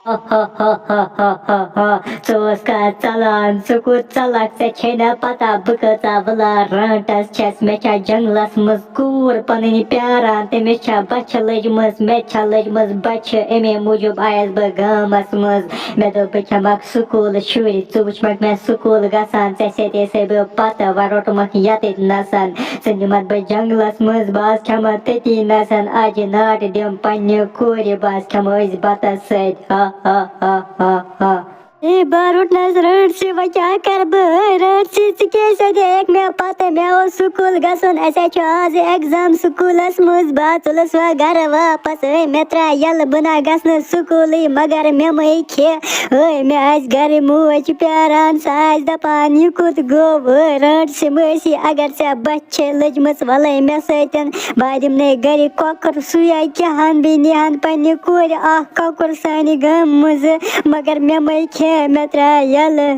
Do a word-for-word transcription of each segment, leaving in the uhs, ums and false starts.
ہا ہا ہا ہا ہا ہا ہا۔ ژٕ اوسکھا ژلان، ژٕ کوٚت ژلکھ؟ ژےٚ چھے نا پتہ بہٕ کۭژاہ وٕلار رانٛٹس چھَس؟ مےٚ چھا جنگلس منٛز کوٗر پنٕنۍ پیاران، تٔمِس چھا بۄچھِ لٔجمٕژ، مےٚ تہِ چھا لٔجمٕژ بۄچھِ، اَمے موٗجوٗب آیس بہٕ گامس منٛز۔ مےٚ دوٚپ بہٕ کھٮ۪مکھ سکوٗل شُرۍ، ژٕ وٕچھمکھ مےٚ سکوٗل گژھان، ژےٚ سۭتۍ ٲسے بہٕ پتہٕ، وۄنۍ روٚٹمکھ یتٕتۍ نسن۔ ژٕ نِمتھ بہٕ جنگلس منٛز، بہٕ آز کھٮ۪مہٕ تٔتی نسن اجہِ ناٹہِ، دِم پننہِ کورِ، بہٕ آز کھٮ۪مہٕ أزۍ بتس سۭتۍ۔ ہا ہا ہا ہا ہا۔ اے بہٕ روٚٹنس رانٛٹسہِ، وۄنۍ کیٛاہ کرٕ بہٕ؟ اے رانٛٹسہِ، ژٕ کیٛازِ سیوٚدُے ہیٚکھ مےٚ پتہٕ؟ مےٚ اوس سکوٗل گژھُن، اسہِ حظ چھُ آز ایگزام سکوٗلس منٛز، بہٕ حظ ژٕلس وۄنۍ گرٕ واپس۔ اے مےٚ ترٛایہِ یَلہٕ، بہٕ نہ گژھٕ نہٕ سکوٗلٕے، مگر مےٚ مہٕ کھے۔ اے مےٚ آسہِ گرِ موج پیاران، سۄ آسہِ دپان، یہِ کوٚت گوٚو؟ اے رانٛٹسہِ مٲسی، اگر ژےٚ بۄچھِ چھے لٔجمٕژ، وَلَے مےٚ سۭتۍ۔ بہٕ دِمنَے گَرِ کۄکُر، سُے آیہِ کیٛاہ ہَن بیٚیہِ نِہَن پنٛنہِ کورِ اَکھ کۄکُر سانہِ گامہٕ منٛزٕ، مگر مےٚ مَے کھے، مےٚ ترٛاے یَلہٕ۔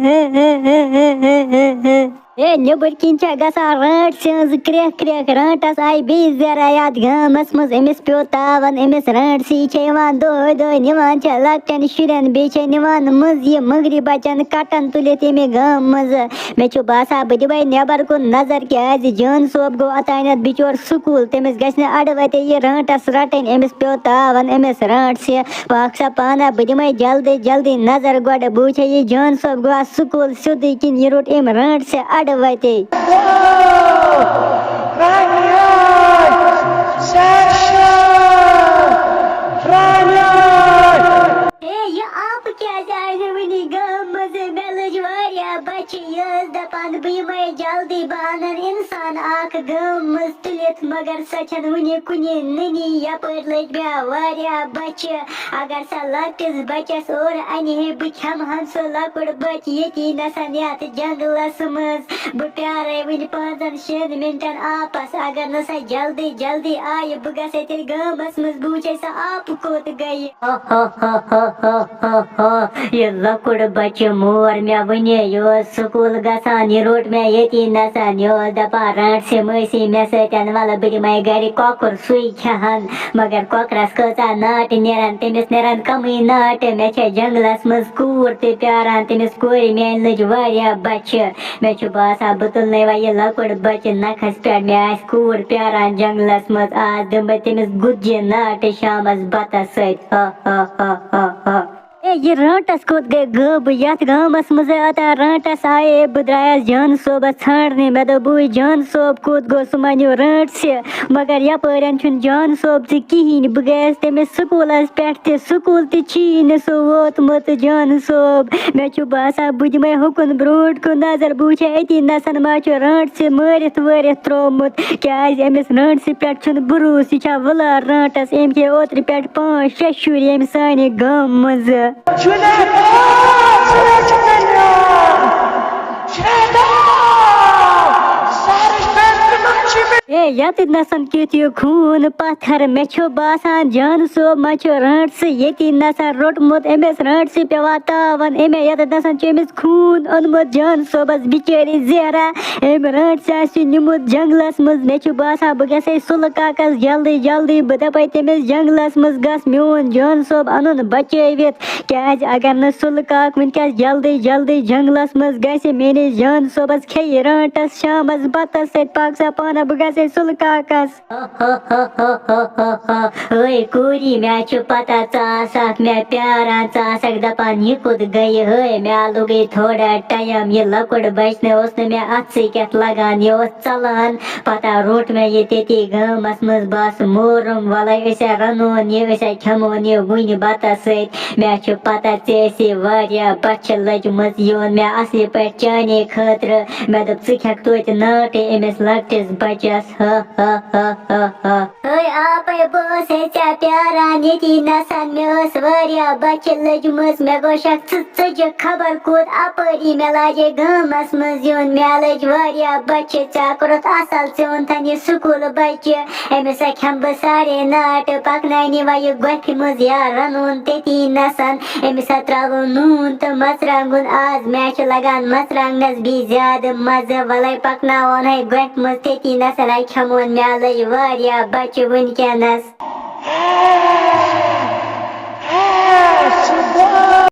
ہے، نیٚبٕرۍ کِنۍ چھےٚ گژھان رانٛٹسہِ ہٕنٛز کرٛٮ۪کھ کرٛٮ۪کھ۔ رانٛٹَس آیہِ بیٚیہِ زیرہ یَتھ گامَس منٛز۔ أمِس پیوٚو تاوَن، أمِس رانٛٹسہِ چھےٚ یِوان دۄہَے دۄہَے، نِوان چھےٚ لۄکٹٮ۪ن شُرٮ۪ن، بیٚیہِ چھےٚ نِوان مٔنٛزۍ یہِ مٔنٛگرِ بَچَن کَٹَن تُلِتھ ییٚمہِ گامہٕ منٛزٕ۔ مےٚ چھُ باسان، بہٕ دِمَے نٮ۪بَر کُن نظر، کیٛازِ جان صٲب گوٚو اوٚتانٮ۪تھ بِچور سکوٗل، تٔمِس گژھِ نہٕ اَڈٕ وَتے یہِ رانٛٹَس رَٹٕنۍ، أمِس پیوٚو تاوَن، أمِس رانٛٹسہِ۔ پاک سا پانہ، بہٕ دِمَے جلدی جلدی نظر گۄڈٕ، بہٕ وٕچھے یہِ جان صٲب گوٚوا سکوٗل سیوٚدُے کِنہٕ یہِ روٚٹ أمۍ رانٛٹسہِ اَڈٕ وَتے۔ ہے، یہِ آپہٕ کیٛازِ آیہِ نہٕ وُنہِ گامہٕ منٛزٕے؟ مےٚ لٔج واریاہ بۄچھِ۔ یہِ ٲس دَپان، بہٕ یِمَے جلدی، بہٕ اَنَن اِنسان اَکھ گامہٕ منٛز تُلِتھ، مگر سۄ چھَنہٕ وُنہِ کُنہِ نٔنی۔ یَپٲرۍ لٔج مےٚ واریاہ بۄچھِ۔ اگر سۄ لۄکٹِس بَچَس اورٕ اَنہِ ہے، بہٕ کھٮ۪مہٕ ہَن سُہ لۄکُٹ بَچہٕ ییٚتی نَسَن یَتھ جنٛگلَس منٛز۔ بہٕ پیارَے وُنہِ پانٛژَن شٮ۪ن مِنٹَن آپَس۔ اگر نہٕ سۄ جلدی جلدی آیہِ، بہٕ گژھے تیٚلہِ گامَس منٛز، بہٕ وٕچھے سۄ آپہٕ کوٚت گٔیہِ۔ ہا ہا ہا ہا ہا ہا ہا۔ یہِ لۄکُٹ بچہِ مور مےٚ وُنہِ، یہِ اوس سکوٗل گژھان، یہِ روٚٹ مےٚ ییٚتی نَسَن، یہِ اوس دَپان، رانٛٹسہِ مٲسی مےٚ سۭتۍ، وَلہٕ بہٕ دِمَے گَرِ کۄکُر، سُے کھٮ۪ہَن۔ مگر کۄکرَس کۭژاہ ناٹہِ نیرَن، تٔمِس نیرَن کَمٕے ناٹہِ۔ مےٚ چھےٚ جنٛگلَس منٛز کوٗر تہِ پیاران، تٔمِس کورِ میٛانہِ لٔج واریاہ بۄچھِ۔ مےٚ چھُ باسان، بہٕ تُلنَے وۄنۍ یہِ لۄکُٹ بچہِ نَکھَس پٮ۪ٹھ، مےٚ آسہِ کوٗر پیاران جنٛگلَس منٛز، آز دِمہٕ بہٕ تٔمِس گُتجہِ ناٹہِ شامَس بَتَس سۭتۍ۔ ہا ہا ہا ہا ہا۔ اے، یہِ رانٛٹَس کوٚت گٔے غٲبٕے؟ یَتھ گامَس منٛزٕے اوٚتام رانٛٹَس آیے، بہٕ درٛایَس جان صٲبَس ژھانٛڈنہِ۔ مےٚ دوٚپ، بٕے جان صٲب کوٚت گوٚو؟ سُہ ما نیوٗ رانٛٹسہِ؟ مگر یَپٲرٮ۪ن چھُنہٕ جان صٲب تہِ کِہیٖنۍ۔ بہٕ گٔیَس تٔمِس سکوٗلَس پٮ۪ٹھ تہِ، سکوٗل تہِ چھی نہٕ سُہ ووتمُت، جان صٲب۔ مےٚ چھُ باسان، بہٕ دِمَے ہُکُن برٛونٛٹھ کُن نظر، بہٕ وٕچھے أتی نَسَن ما چھُ رانٛٹسہِ مٲرِتھ وٲرِتھ ترٛوومُت، کیٛازِ أمِس رانٛٹسہِ پٮ۪ٹھ چھُنہٕ بروسہٕ۔ یہِ چھا وٕلار رانٛٹَس؟ أمۍ کھے اوترٕ پٮ۪ٹھ پانٛژھ شےٚ شُرۍ ییٚمہِ سانہِ گامہٕ منٛزٕ۔ اے، یَتٮ۪تھ نَسَن کیُتھ یہِ خوٗن پَتھر۔ مےٚ چھُ باسان، جان صٲب ما چھُ رانٛٹسہٕ ییٚتی نَسَن روٚٹمُت۔ أمِس رانٛٹسہِ پٮ۪وان تاوَن، أمۍ یَتٮ۪تھ نَسَن چھُ أمِس خوٗن اوٚنمُت جان صٲبَس بِچٲرِس زیرہ۔ أمۍ رانٛٹسہِ آسہِ یہِ نیوٗمُت جنٛگلَس منٛز۔ مےٚ چھُ باسان، بہٕ گژھٕ ہے سُلہٕ کاکَس جلدی جلدی۔ بہٕ دَپَے تٔمِس، جنٛگلَس منٛز گژھ، میون جان صٲب اَنُن بچٲوِتھ۔ کیٛازِ اگر نہٕ سُلہٕ کاک وٕنکٮ۪س جلدی جلدی جنٛگلَس منٛز گژھِ، میٛٲنِس جان صٲبَس کھیٚیہِ رانٛٹَس شامَس بَتَس سۭتۍ۔ پَکھ سا پانہٕ، بہٕ گژھٕ ہے سُلہٕ کاکَس۔ ہا ہا ہا ہا۔ ہے کوٗری، مےٚ چھُ پتہ ژٕ آسکھ مےٚ پیاران، ژٕ آسکھ دپان، یہِ کوٚت گٔیہِ؟ ہے، مےٚ لوٚگُے تھوڑا ٹایم، یہِ لۄکُٹ بچنہِ اوس نہٕ مےٚ اتھسٕے کٮ۪تھ لگان، یہِ اوس ژلان۔ پتہ روٚٹ مےٚ یہِ تٔتی گامس منٛز، بس مورُم، ولے أسۍ ہا رنون یہِ، أسۍ ہا کھٮ۪مون یہِ وُنہِ بتس سۭتۍ۔ مےٚ چھُ پتہ ژےٚ ٲسی واریاہ بۄچھِ لٔجمٕژ، یہِ اوٚن مےٚ اصلہِ پٲٹھۍ چانے خٲطرٕ۔ مےٚ دوٚپ، ژٕ کھٮ۪کھ توتہِ ناٹہٕ أمِس لۄکٹِس بچس۔ ہا ہا ہا ہا ہا۔ ہے آپے، بہٕ ٲسے ژےٚ پیاران ییٚتی نسن، مےٚ ٲس واریاہ بۄچھِ لٔجمٕژ، مےٚ گوٚو شک ژٕ ژٔجِکھ خبر کوٚت اپٲری، مےٚ لاجے گامس منٛز یُن، مےٚ لٔج واریاہ بۄچھِ، ژےٚ کوٚرُتھ اصل، ژےٚ اوٚنتھن یہِ سکوٗل بچہِ، أمِس ہا کھٮ۪مہٕ بہٕ سارے ناٹہٕ، پکناونہِ وۄنۍ یہِ گۄپھِ منٛز یا رنون تٔتی نسن، أمِس ہا ترٛاوو نوٗن تہٕ مرژٕوانٛگُن آز، مےٚ چھُ لگان مرژٕوانٛگنس بیٚیہِ زیادٕ مزٕ، ولے پکناوون ہے گۄپھِ منٛز تٔتی نسن، ہے کھٮ۪مون، مےٚ لٔج واریاہ بۄچھِ وٕنکیٚنس۔